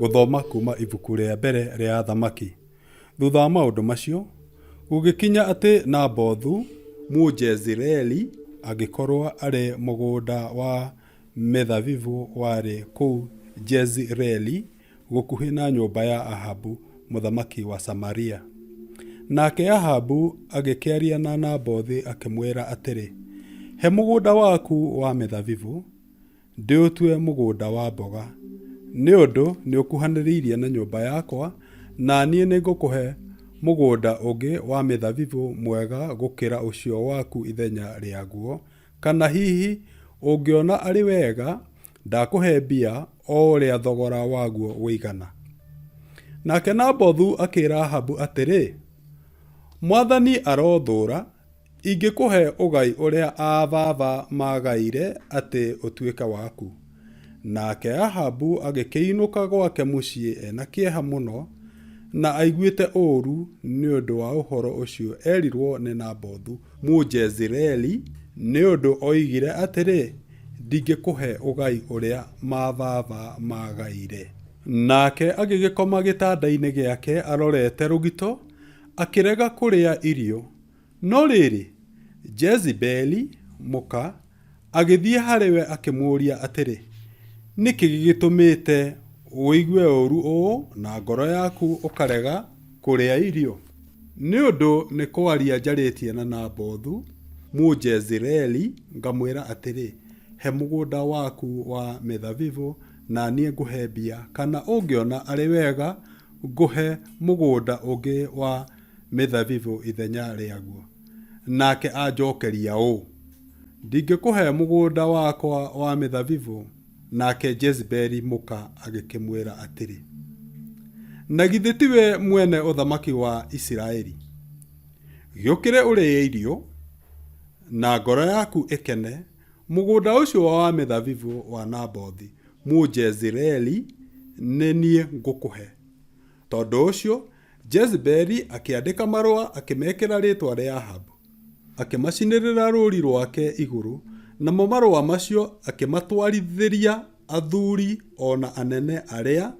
Gũthoma kuuma ibuku rĩa mbere rĩa Athamaki. Thutha wa maũndũ macio, gũgĩkinya atĩ Nabothu Mũjezireeli agĩkorũo arĩ mũgũnda wa mĩthabibũ warĩ kũu Jezireeli gũkuhĩ na nyũmba ya Ahabu mũthamaki wa Samaria. Nake Ahabu agĩkĩaria na Nabothi akĩmwĩra atĩrĩ, He mũgũnda waku wa mĩthabibũ, ndĩũtue mũgũnda wa mboga, nĩ ũndũ nĩũkuhanĩrĩirie na nyũmba yakwa, na niĩ nĩngũkũhe mũgũnda ũngĩ wa mĩthabibũ mwega gũkĩra ũcio waku ithenya rĩaguo, kana hihi, ũngĩona arĩ wega, ndakũhe mbia o ũrĩa thogora waguo ũigana. Nake Nabothu akĩĩra Ahabu atĩrĩ, Mwathani arothũũra, Ingĩkũhe ũgai ũrĩa aa baba maagaire atĩ ũtuĩke waku. Nake Ahabu agĩkĩinũka gwake mũciĩ e na kĩeha mũno, na aiguĩte ũũru nĩ ũndũ wa ũhoro ũcio erirũo nĩ Nabothu Mũjezireeli, nĩ ũndũ oigire atĩrĩ, Ndingĩkũhe ũgai ũrĩa maababa maagaire. Nake agĩgĩkoma gĩtanda-inĩ gĩake arorete rũgito, akĩrega kũrĩa irio. No rĩrĩ, Jezebeli, mũka, agĩthiĩ harĩ we akĩmũũria atĩrĩ, Nĩ kĩ gĩgĩtũmĩte ũigue ũũru ũũ na ngoro yaku ũkarega kũrĩa irio? Nĩ ũndũ nĩ kwaria njarĩtie na Nabothu, Mũjezireeli, ngamwĩra atĩrĩ, 'He mũgũnda waku wa mĩthabibũ, na niĩ ngũhe mbia, kana ũngĩona arĩ wega, ngũhe mũgũnda ũngĩ wa mĩthabibũ ithenya rĩaguo. Nake anjokeria ũũ, 'Ndingĩkũhe mũgũnda wakwa wa mĩthabibũ. Nake Jezebeli mũka agĩkĩmwĩra atĩrĩ, Na githĩ tiwe mwene ũthamaki wa Isiraeli? Gĩũkĩre ũrĩe irio, na ngoro yaku ĩkene, mũgũnda ũcio wa mĩthabibũ wa Nabothi Mũjezireeli nĩ niĩ ngũkũhe. Tondũ ũcio Jezebeli akĩandĩka marũa akĩmekĩra rĩĩtwa rĩa Ahabu, akĩmacinĩrĩra rũũri rwake igũrũ, namo marũa macio akĩmatwarithĩria athuri o na anene arĩa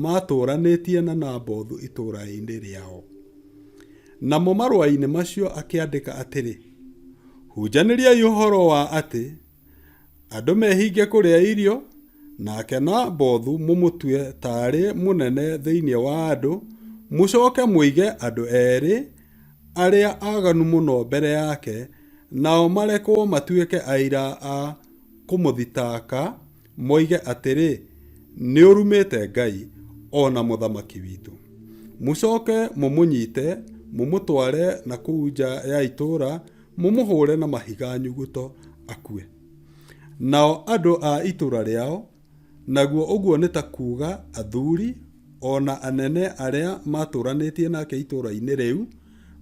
maatũũranĩtie na Nabothu itũũra-inĩ rĩao. Namo marũa-inĩ macio akĩandĩka atĩrĩ, Hunjanĩriai ũhoro wa atĩ Andũ mehinge kũrĩa irio, nake Nabothu mũmũtue ta arĩ mũnene thĩinĩ wa andũ, mũcoke mũige andũ erĩ arĩa aganu mũno mbere yake, nao marekwo matuĩke aira a kũmũthitanga, moige atĩrĩ, 'Nĩũrumĩte Ngai, o na mũthamaki witũ. Mũcoke mũmũnyite, mũmũtware na kũu nja ya itũũra, mũmũhũre na mahiga nyuguto akue. Nao andũ a itũũra rĩao, naguo ũguo nĩ ta kuuga athuri o na anene arĩa maatũũranĩtie nake itũũra-inĩ rĩu,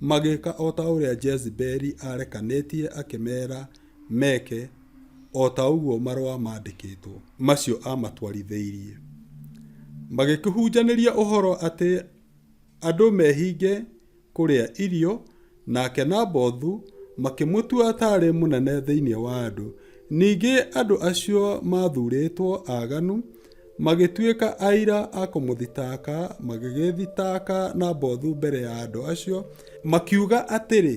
magĩĩka o ta ũrĩa Jezebeli aarekanĩtie akĩmeera meke, o ta ũguo marũa maandĩkĩtwo macio aamatwarithĩirie. Magĩkĩhunjanĩria ũhoro atĩ andũ mehinge kũrĩa irio, nake Nabothu makĩmũtua ta arĩ mũnene thĩinĩ wa andũ. Ningĩ andũ acio maathurĩtwo aaganu magĩtuĩka aira a kũmũthitanga, magĩgĩthitanga Nabothu mbere ya andũ acio, makiuga atĩrĩ,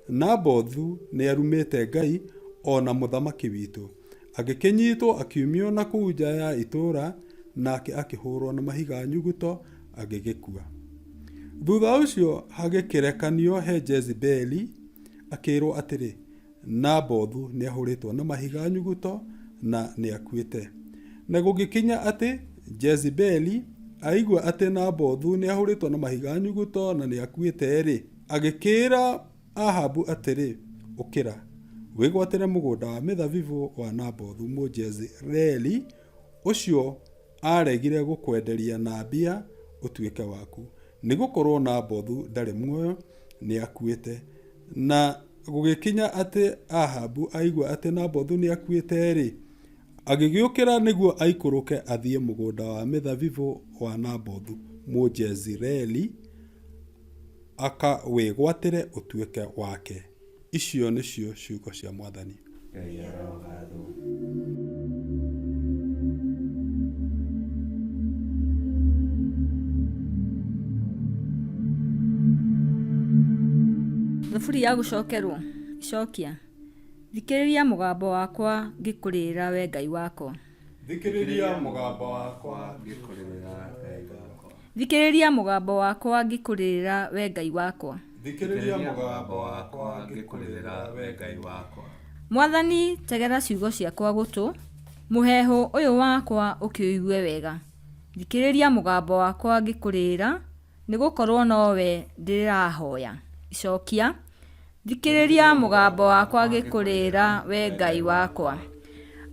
Nabothu nĩarumĩte Ngai o na mũthamaki witũ. Agĩkĩnyitwo akiumio na kũu nja ya itũũra, nake akĩhũrũo na mahiga nyuguto, agĩgĩkua. Thutha ũcio hagĩkĩrekanio he Jezebeli, akĩĩrũo atĩrĩ, Nabothu nĩahũrĩtwo na mahiga nyuguto, na nĩakuĩte. Na gũgĩkinya atĩ, Jezebeli aaigua atĩ Nabothu nĩahũrĩtwo na mahiga nyuguto na nĩakuĩte-rĩ, agĩkĩĩra Ahabu atĩrĩ, Ũkĩra, wĩgwatĩre mũgũnda wa mĩthabibũ wa Nabothu Mũjezireeli, ũcio aaregire gũkwenderia na mbia ũtuĩke waku, nĩ gũkorũo Nabothu ndarĩ muoyo, nĩakuĩte. Na gũgĩkinya atĩ Ahabu aaigua atĩ Nabothu nĩakuĩte-rĩ, agĩgĩũkĩra nĩguo aikũrũke athiĩ mũgũnda wa mĩthabibũ wa Nabothu Mũjezireeli, akawĩgwatĩre ũtuĩke wake. Icio nĩcio ciugo cia Mwathani. Ngai arogathwo. Thaburi ya gũcokerwo. Icokia. Thikĩrĩria mũgambo wakwa ngĩkũrĩrĩra, wee Ngai wakwa. Thikĩrĩria mũgambo wakwa ngĩkũrĩrĩra, Ngai wakwa. Thikĩrĩria mũgambo wakwa ngĩkũrĩrĩra, wee Ngai wakwa. Thikĩrĩria mũgambo wakwa ngĩkũrĩrĩra, wee Ngai wakwa. Mwathani, tegera ciugo ciakwa gũtũ, mũheehũ ũyũ wakwa ũkĩũigue wega. Thikĩrĩria mũgambo wakwa ngĩkũrĩrĩra, nĩ gũkorũo nowe ndĩrahoya. Icokia. Thikĩrĩria mũgambo wakwa ngĩkũrĩrĩra, wee Ngai wakwa.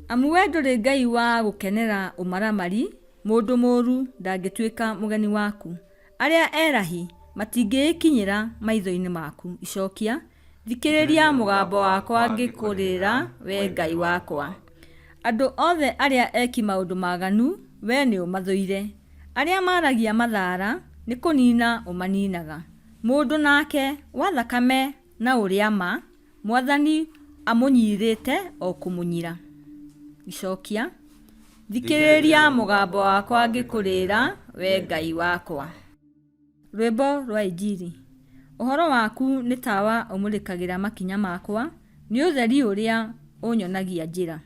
Amu wee ndũrĩ Ngai wa gũkenera ũmaramari, mũndũ mũũru ndangĩtuĩka mũgeni waku. Arĩa erahi matingĩĩkinyĩra maitho-inĩ maku. Icokia. Thikĩrĩria mũgambo wakwa ngĩkũrĩrĩra, wee Ngai wakwa. Andũ othe arĩa eki maũndũ maganu, wee nĩũmathũire. Arĩa maragia mathara, nĩ kũnina ũmaninaga. Mũndũ nake wa thakame na ũrĩa ma, Mwathani amũnyirĩte o kũmũnyira. Icokia. Thikĩrĩria mũgambo wakwa ngĩkũrĩra, wee Ngai wakwa. Rwĩmbo rwa Injiri. Ũhoro waku nĩ tawa ũmũrĩkagĩra makinya makwa, nĩ ũtheri ũrĩa ũnyonagia njĩra.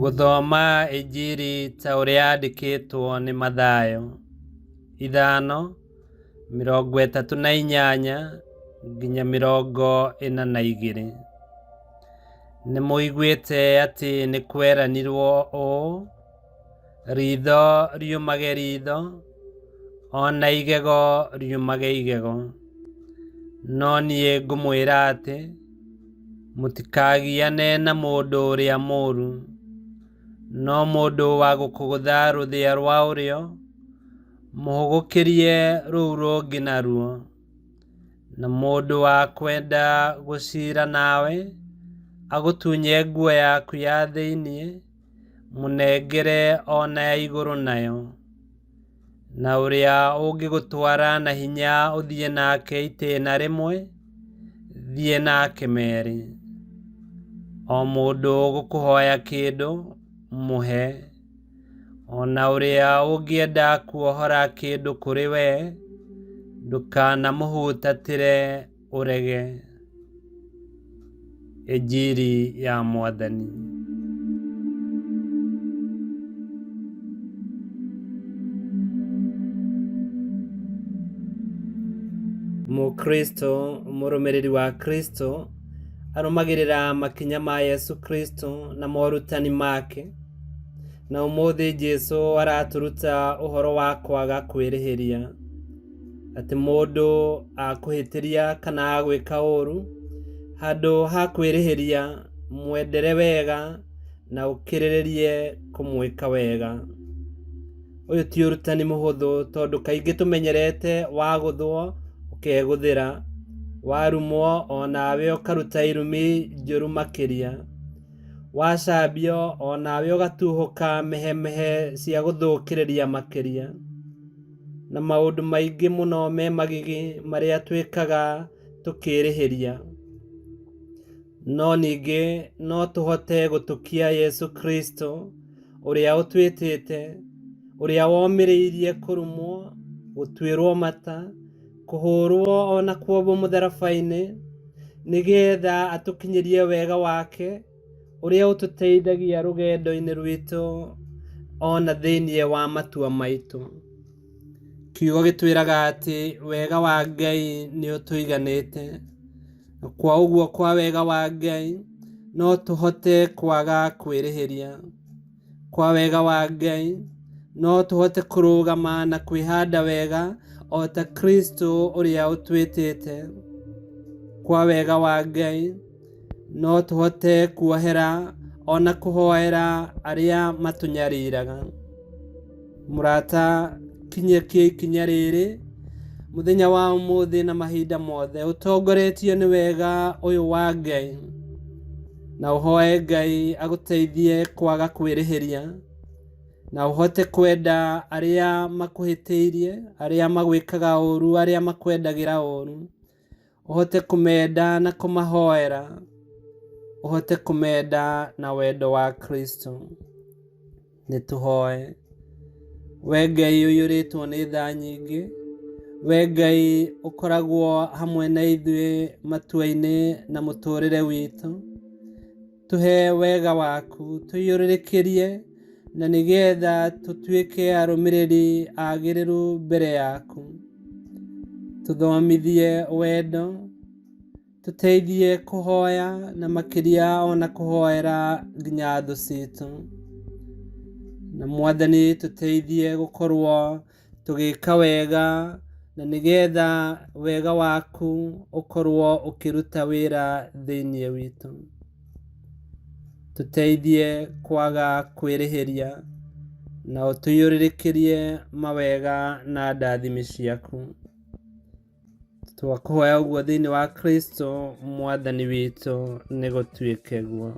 Gũthoma Injiri ta ũrĩa yandĩkĩtwo nĩ Mathayo 5:38 nginya 42. Nĩ mũiguĩte atĩ nĩ kweranirwo ũũ, Riitho riumage riitho, o na igego riumage igego. No niĩ ngũmwĩra atĩ, mũtikagiane na mũndũ ũrĩa mũũru, no mũndũ wa gũkũgũtha rũthĩa rwa ũrĩo, mũhũgũkĩrie rũu rũngĩ naruo. Na mũndũ wa kwenda gũcira nawe, agũtunye nguo yaku ya thĩinĩ, mũnengere o na ya igũrũ nayo. Na ũrĩa ũngĩgũtwara na hinya ũthiĩ nake itĩna rĩmwe, thiĩ nake merĩ. O mũndũ ũgũkũhoya kĩndũ, mũhe. O na ũrĩa ũngĩenda kuohora kĩndũ kũrĩ wee, ndũkanamũhutatĩre ũrege. Injiri ya Mwathani. Mũkristo mũrũmĩrĩri wa Kristo arũmagĩrĩra makinya ma Yesu Kristo na morutani make. Na ũmũthĩ Jesu aratũruta ũhoro wa kwaga kwĩrĩhĩria. Atĩ mũndũ akũhĩtĩria kana agwĩka ũru, handũ ha kwĩrĩhĩria, mwendere wega na ũkĩrĩrĩrie kũmwĩka wega. Ũyũ ti ũrutani mũhũthũ tondũ kaingĩ tũmenyerete wagũthwo ũkegũthĩra, warumwo o nawe ũkaruta irumi njũru makĩria, wacambio o nawe ũgatuhũka mehemehe cia gũthũkĩrĩria makĩria. Na maũndũ maingĩ mũno me magigi marĩa twĩkaga tũkĩrĩhĩria. No ningĩ no tũhote gũtũkia Yesu Kristo ũrĩa ũtwĩtĩte, ũrĩa womĩrĩirie kũrumwo, gũtuĩrwo mata, kũhũrwo o na kuombwo mũtharaba-inĩ, nĩgetha atũkinyĩrie wega wake ũrĩa ũtũteithagia rũgendo-inĩ rwitũ o na thĩinĩ wa matua maitũ. Kiugo gĩtwĩraga atĩ wega wa Ngai nĩ ũtũiganĩte. Na kwa ũguo kwa wega wa Ngai no tũhote kwaga kwĩrĩhĩria. Kwa wega wa Ngai no tũhote kũrũgama na kwĩhanda wega o ta Kristo ũrĩa ũtwĩtĩte. Kwa wega wa Ngai no tũhote kuohera o na kũhoera arĩa matũnyariraga. Mũrata, kinyĩkia ikinya rĩrĩ mũthenya wa ũmũthĩ na mahinda mothe ũtongoretio nĩ wega ũyũ wa Ngai, na ũhoe Ngai agũteithie kwaga kwĩrĩhĩria, na ũhote kwenda arĩa makũhĩtĩirie, arĩa magwĩkaga ũru, arĩa makwendagĩra ũru. Ũhote kũmenda na kũmahoera, ũhote kũmenda na wendo wa Kristo. Nĩ tũhoe. We Ngai ũiyũrĩtwo nĩ tha nyingĩ, We Ngai ũkoragwo hamwe na ithuĩ matua-inĩ na mũtũrĩre witũ, tũhe wega waku, tũiyũrĩrĩkĩrie na nĩgetha tũtuĩke arũmĩrĩri agĩrĩru mbere yaku. Tũthomithie wendo, tũteithie kũhoya na makĩria ona kũhoera nginya thũ citũ. Na Mwathani tũteithie gũkorwo tũgĩka wega na nĩgetha wega waku ũkorwo ũkĩruta wĩra thĩinĩ witũ. Tũteithie kwaga kwĩrĩhĩria na ũtũiyũrĩrĩkĩrie mawega na ndathimi ciaku. Twakũhoya ũguo thĩinĩ wa Kristo Mwathani witũ nĩ gũtuĩke guo.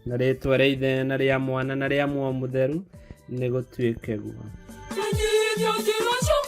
Na rĩtwa rĩa Ithe na rĩa Mwana na rĩa Muoyo Mũtheru nĩ gũtuĩke guo. Menyithia njĩra ciaku.